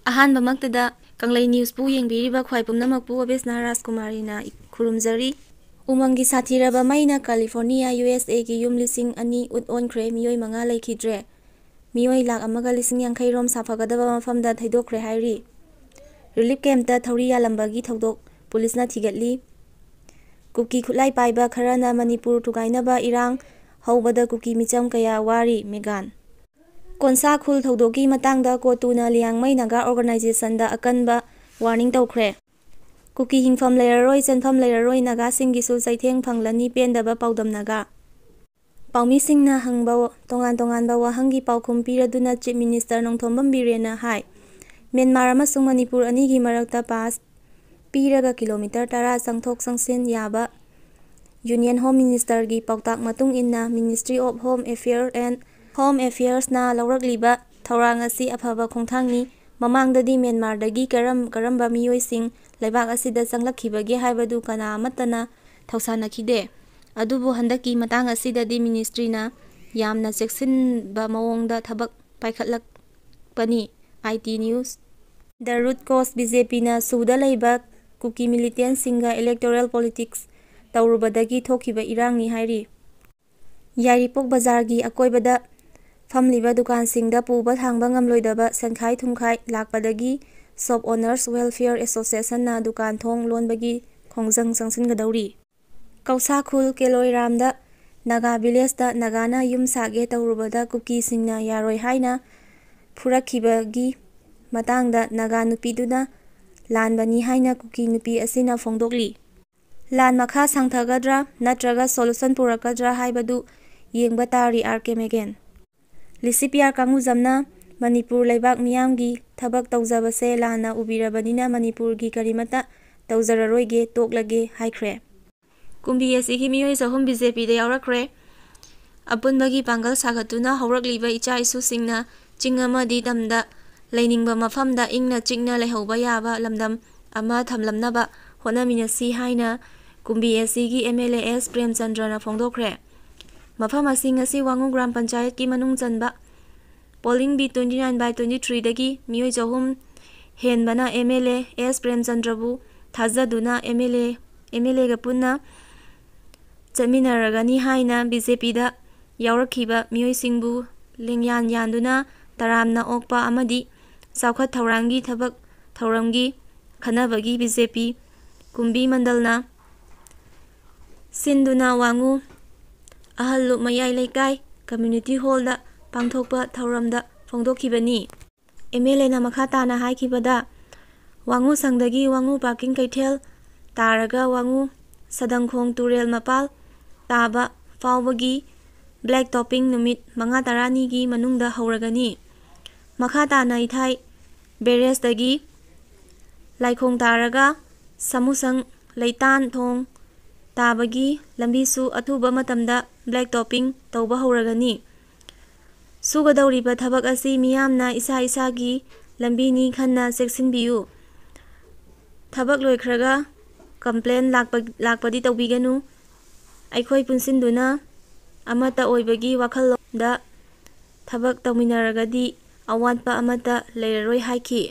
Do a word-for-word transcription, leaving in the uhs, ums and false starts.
ꯑꯍꯥꯟꯕꯃꯛꯇꯗ ꯀꯪꯂꯩ ꯅ꯭ꯌꯨꯁꯄꯨ ꯌꯦꯡꯕꯤꯔꯤꯕ ꯈ꯭ꯋꯥꯏ ꯄꯨꯝꯅꯃꯛꯄꯨ ꯑꯕꯦꯁꯅꯥ ꯔꯥꯖꯀꯨꯃꯥꯔꯤꯅ ꯈꯨꯔꯨꯝꯖꯔꯤ꯫ ꯎꯃꯪꯒꯤ ꯁꯥꯊꯤꯔꯕ ꯃꯩꯅ ꯀꯥꯂꯤꯐꯣꯔꯅꯤꯌꯥ, ꯌꯨ ꯑꯦꯁ ꯑꯦꯒꯤ ꯌꯨꯝ ꯂꯤꯁꯤꯡ ꯑꯅꯤ ꯎꯠ ꯑꯣꯟꯈ꯭ꯔꯦ, ꯃꯤꯑꯣꯏ ꯃꯉꯥ ꯂꯩꯈꯤꯗ꯭ꯔꯦ꯫ ꯃꯤꯑꯣꯏ ꯂꯥꯈ ꯑꯃꯒ ꯂꯤꯁꯤꯡ ꯌꯥꯡꯈꯩ ꯔꯣꯝ ꯁꯥꯐꯒꯗꯕ ꯃꯐꯝꯗ ꯊꯩꯗꯣꯛꯈ꯭ꯔꯦ ꯍꯥꯏꯔꯤ꯫ ꯔꯤꯂꯤꯐ ꯀꯦꯝꯞꯇ ꯊꯧꯔꯤ ꯌꯥꯜꯂꯝꯕꯒꯤ ꯊꯧꯗꯣꯛ ꯄꯨꯂꯤꯁꯅ ꯊꯤꯒꯠꯂꯤ꯫ ꯀꯨꯀꯤ ꯈꯨꯠꯂꯥꯏ ꯄꯥꯏꯕ ꯈꯔꯅ ꯃꯅꯤꯄꯨꯔ ꯊꯨꯒꯥꯏꯅꯕ ꯏꯔꯥꯡ ꯍꯧꯕꯗ ꯀꯨꯀꯤ ꯃꯤꯆꯝ ꯀꯌꯥ ꯋꯥꯔꯤ, ꯃꯦꯒꯥꯟ꯫ ꯀꯣꯟꯁꯥ ꯈꯨꯜ ꯊꯧꯗꯣꯛꯀꯤ ꯃꯇꯥꯡꯗ ꯀꯣꯇꯨꯅ ꯂꯤꯌꯥꯡꯃꯩ ꯅꯥꯒꯥ ꯑꯣꯔꯒꯅꯥꯏꯖꯦꯁꯟꯗ ꯑꯀꯟꯕ ꯋꯥꯔꯅꯤꯡ ꯇꯧꯈ꯭ꯔꯦ꯫ ꯀꯨꯀꯤ ꯍꯤꯡꯐꯝ ꯂꯩꯔꯔꯣꯏ, ꯆꯦꯟꯐꯝ ꯂꯩꯔꯔꯣꯏ, ꯅꯥꯒꯥꯁꯤꯡꯒꯤꯁꯨ ꯆꯩꯊꯦꯡ ꯐꯪꯂꯅꯤ, ꯄꯦꯟꯗꯕ ꯄꯥꯎꯗꯝ ꯅꯥꯒꯥ꯫ ꯄꯥꯎꯃꯤꯁꯤꯡꯅ ꯍꯪꯕ ꯇꯣꯉꯥꯟ ꯇꯣꯉꯥꯟꯕ ꯋꯥꯍꯪꯒꯤ ꯄꯥꯎꯈꯨꯝ ꯄꯤꯔꯗꯨꯅ ꯆꯤꯐ ꯃꯤꯅꯤꯁꯇꯔ ꯅꯣꯡꯊꯣꯝꯕꯝ ꯕꯤꯔꯦꯟꯅ ꯍꯥꯏ, ꯃ꯭ꯌꯥꯟꯃꯥꯔ ꯑꯃꯁꯨꯡ ꯃꯅꯤꯄꯨꯔ ꯑꯅꯤꯒꯤ ꯃꯔꯛꯇ ꯄꯥꯁ ꯄꯤꯔꯒ ꯀꯤꯂꯣꯃꯤꯇꯔ ꯇꯔꯥ ꯆꯪꯊꯣꯛ ꯆꯪꯁꯤꯟ ꯌꯥꯕ ꯌꯨꯅꯤꯌꯟ ꯍꯣꯝ ꯃꯤꯅꯤꯁꯇꯔꯒꯤ ꯄꯥꯎꯇꯥꯛ ꯃꯇꯨꯡ ꯏꯟꯅ Ministry of Home Affairs and Home Affairsꯅ ꯂꯧꯔꯛꯂꯤꯕ ꯊꯧꯔꯥꯡ ꯑꯁꯤ ꯑꯐꯕ ꯈꯣꯡꯊꯥꯡꯅꯤ꯫ ꯃꯃꯥꯡꯗꯗꯤ ꯃ꯭ꯌꯥꯟꯃꯥꯔꯗꯒꯤ ꯀꯔꯝ ꯀꯔꯝꯕ ꯃꯤꯑꯣꯏꯁꯤꯡ ꯂꯩꯕꯥꯛ ꯑꯁꯤꯗ ꯆꯪꯂꯛꯈꯤꯕꯒꯦ ꯍꯥꯏꯕꯗꯨ ꯀꯅꯥ ꯑꯃꯠꯇꯅ ꯊꯧꯁꯥꯅꯈꯤꯗꯦ꯫ ꯑꯗꯨꯕꯨ ꯍꯟꯗꯛꯀꯤ ꯃꯇꯥꯡ ꯑꯁꯤꯗꯗꯤ ꯃꯤꯅꯤꯁꯇ꯭ꯔꯤꯅ ꯌꯥꯝꯅ ꯆꯦꯛꯁꯤꯟꯕ ꯃꯑꯣꯡꯗ ꯊꯕꯛ ꯄꯥꯏꯈꯠꯂꯛꯄꯅꯤ꯫ I T news. The Root Cause, B J ꯄꯤꯅ ꯁꯨꯗ ꯂꯩꯕ ꯀꯨꯀꯤ ꯃꯤꯂꯤꯇꯦꯟꯁꯤꯡꯒ ꯏꯂꯦꯛꯇꯣꯔꯦꯜ ꯄꯣꯂꯤꯇꯤꯛꯁ ꯇꯧꯔꯨꯕꯗꯒꯤ ꯊꯣꯛꯈꯤꯕ ꯏꯔꯥꯡꯅꯤ ꯍꯥꯏꯔꯤ꯫ ꯌꯥꯏꯔꯤꯄꯣꯛ ꯕꯖꯥꯔꯒꯤ ꯑꯀꯣꯏꯕꯗ ꯐꯝꯂꯤꯕ ꯗꯨꯀꯥꯟꯁꯤꯡꯗ ꯄꯨꯕ ꯊꯥꯡꯕ ꯉꯝꯂꯣꯏꯗꯕ ꯁꯦꯟꯈꯥꯏ ꯊꯨꯝꯈꯥꯏ ꯂꯥꯛꯄꯗꯒꯤ Shop Owners Welfare Associationꯅ ꯗꯨꯀꯥꯟ ꯊꯣꯡ ꯂꯣꯟꯕꯒꯤ ꯈꯣꯡꯖꯪ ꯆꯪꯁꯤꯟꯒꯗꯧꯔꯤ꯫ ꯀꯧꯁꯥ ꯈꯨꯜ ꯀꯦꯂꯣꯏꯔꯥꯝꯗ ꯅꯥꯒꯥ ꯚꯤꯂꯦꯖꯇ ꯅꯥꯒꯥꯅ ꯌꯨꯝ ꯁꯥꯒꯦ ꯇꯧꯔꯨꯕꯗ ꯀꯨꯀꯤꯁꯤꯡꯅ ꯌꯥꯔꯣꯏ ꯍꯥꯏꯅ ꯐꯨꯔꯛꯈꯤꯕꯒꯤ ꯃꯇꯥꯡꯗ ꯅꯥꯒꯥ ꯅꯨꯄꯤꯗꯨꯅ ꯂꯥꯟꯕꯅꯤ ꯍꯥꯏꯅ ꯀꯨꯀꯤ ꯅꯨꯄꯤ ꯑꯁꯤꯅ ꯐꯣꯡꯗꯣꯛꯂꯤ꯫ ꯂꯥꯟ ꯃꯈꯥ ꯁꯥꯡꯊꯒꯗ꯭ꯔꯥ ꯅꯠꯇ꯭ꯔꯒ solution ꯄꯨꯔꯛꯀꯗ꯭ꯔꯥ ꯍꯥꯏꯕꯗꯨ ꯌꯦꯡꯕ ꯇꯥꯔꯤ, ꯑꯥꯔ ꯀꯦ ꯃꯦꯒꯦꯟ꯫ ꯂꯤꯁꯤ ꯄꯤ ꯑꯥꯔ ꯀꯥꯡꯒꯨꯖꯝꯅ ꯃꯅꯤꯄꯨꯔ ꯂꯩꯕꯥꯛ ꯃꯤꯌꯥꯝꯒꯤ ꯊꯕꯛ ꯇꯧꯖꯕꯁꯦ ꯂꯥꯟꯅ ꯎꯕꯤꯔꯕꯅꯤꯅ ꯃꯅꯤꯄꯨꯔꯒꯤ ꯀꯔꯤꯃꯠꯇ ꯇꯧꯖꯔꯔꯣꯏꯒꯦ, ꯇꯣꯛꯂꯒꯦ ꯍꯥꯏꯈ꯭ꯔꯦ꯫ ꯀꯨꯝꯕꯤ ꯑꯁꯤꯒꯤ ꯃꯤꯑꯣꯏ ꯆꯍꯨꯝ ꯕꯤ ꯖꯦ ꯄꯤꯗ ꯌꯥꯎꯔꯛꯈ꯭ꯔꯦ꯫ ꯑꯄꯨꯟꯕꯒꯤ ꯄꯥꯡꯒꯜ ꯁꯥꯒꯠꯇꯨꯅ ꯍꯧꯔꯛꯂꯤꯕ ꯏꯆꯥ ꯏꯁꯨꯁꯤꯡꯅ ꯆꯤꯡ ꯑꯃꯗꯤ ꯇꯝꯗ ꯂꯩꯅꯤꯡꯕ ꯃꯐꯝꯗ ꯏꯪꯅ ꯆꯤꯛꯅ ꯂꯩꯍꯧꯕ ꯌꯥꯕ ꯂꯝꯗꯝ ꯑꯃ ꯊꯝꯂꯝꯅꯕ ꯍꯣꯠꯅꯃꯤꯟꯅꯁꯤ ꯍꯥꯏꯅ ꯀꯨꯝꯕꯤ ꯑꯁꯤꯒꯤ ꯑꯦꯝ ꯑꯦꯜ ꯑꯦ ꯑꯦꯁ ꯄ꯭ꯔꯦꯝꯆꯟꯗ꯭ꯔꯅ ꯐꯣꯡꯗꯣꯛꯈ꯭ꯔꯦ꯫ ꯃꯐꯝ ꯑꯁꯤ ꯉꯁꯤ ꯋꯥꯉꯨ ꯒ꯭ꯔꯥꯝ ꯄꯟꯆꯥꯌꯠꯀꯤ ꯃꯅꯨꯡ ꯆꯟꯕ polling B twenty nine by twenty threeꯗꯒꯤ ꯃꯤꯑꯣꯏ ꯆꯍꯨꯝ ꯍꯦꯟꯕꯅ MLA S ꯄ꯭ꯔꯦꯝꯆꯟꯗ꯭ꯔꯕꯨ ꯊꯥꯖꯗꯨꯅ MLA, MLAꯒ ꯄꯨꯟꯅ ꯆꯠꯃꯤꯟꯅꯔꯒꯅꯤ ꯍꯥꯏꯅ BJPꯗ ꯌꯥꯎꯔꯛꯈꯤꯕ ꯃꯤꯑꯣꯏꯁꯤꯡꯕꯨ ꯂꯦꯡꯌꯥꯟ ꯌꯥꯟꯗꯨꯅ ꯇꯔꯥꯝꯅ ꯑꯣꯛꯄ ꯑꯃꯗꯤ ꯆꯥꯎꯈꯠ ꯊꯧꯔꯥꯡꯒꯤ ꯊꯕꯛ ꯊꯧꯔꯝꯒꯤ ꯈꯟꯅꯕꯒꯤ BJP ꯀꯨꯝꯕꯤ ꯃꯟꯗꯜꯅ ꯁꯤꯟꯗꯨꯅ ꯋꯥꯉꯨ ꯑꯍꯜꯂꯨꯞ ꯃꯌꯥꯏ ꯂꯩꯀꯥꯏ community hallꯗ ꯄꯥꯡꯊꯣꯛꯄ ꯊꯧꯔꯝꯗ ꯐꯣꯡꯗꯣꯛꯈꯤꯕꯅꯤ꯫ MLAꯅ ꯃꯈꯥ ꯇꯥꯅ ꯍꯥꯏꯈꯤꯕꯗ, ꯋꯥꯉꯨ ꯁꯪꯗꯒꯤ ꯋꯥꯉꯨ parking ꯀꯩꯊꯦꯜ ꯇꯥꯔꯒ ꯋꯥꯉꯨ ꯁꯗꯪꯈꯣꯡ ꯇꯨꯔꯦꯜ ꯃꯄꯥꯜ ꯇꯥꯕ ꯐꯥꯎꯕꯒꯤ black topping ꯅꯨꯃꯤꯠ ꯃꯉꯥ ꯇꯔꯥꯅꯤꯒꯤ ꯃꯅꯨꯡꯗ ꯍꯧꯔꯒꯅꯤ꯫ ꯃꯈꯥ ꯇꯥꯅ ꯏꯊꯥꯏ barrageꯇꯒꯤ ꯂꯥꯏꯈꯣꯡ ꯇꯥꯔꯒ ꯁꯥꯃꯨꯁꯪ ꯂꯩꯇꯥꯟ ꯊꯣꯡ ꯇꯥꯕꯒꯤ ꯂꯝꯕꯤꯁꯨ ꯑꯊꯨꯕ ꯃꯇꯝꯗ black topping ꯇꯧꯕ ꯍꯧꯔꯒꯅꯤ꯫ ꯁꯨꯒꯗꯧꯔꯤꯕ ꯊꯕꯛ ꯑꯁꯤ ꯃꯤꯌꯥꯝꯅ ꯏꯁꯥ ꯏꯁꯥꯒꯤ ꯂꯝꯕꯤꯅꯤ ꯈꯟꯅ ꯆꯦꯛꯁꯤꯟꯕꯤꯌꯨ꯫ ꯊꯕꯛ ꯂꯣꯏꯈ꯭ꯔꯒ complain ꯂꯥꯛꯄ, ꯂꯥꯛꯄꯗꯤ ꯇꯧꯕꯤꯒꯅꯨ꯫ ꯑꯩꯈꯣꯏ ꯄꯨꯟꯁꯤꯟꯗꯨꯅ ꯑꯃꯠꯇ ꯑꯣꯏꯕꯒꯤ ꯋꯥꯈꯜꯂꯣꯟꯗ ꯊꯕꯛ ꯇꯧꯃꯤꯟꯅꯔꯒꯗꯤ ꯑꯋꯥꯠꯄ ꯑꯃꯠꯇ ꯂꯩꯔꯔꯣꯏ ꯍꯥꯏꯈꯤ꯫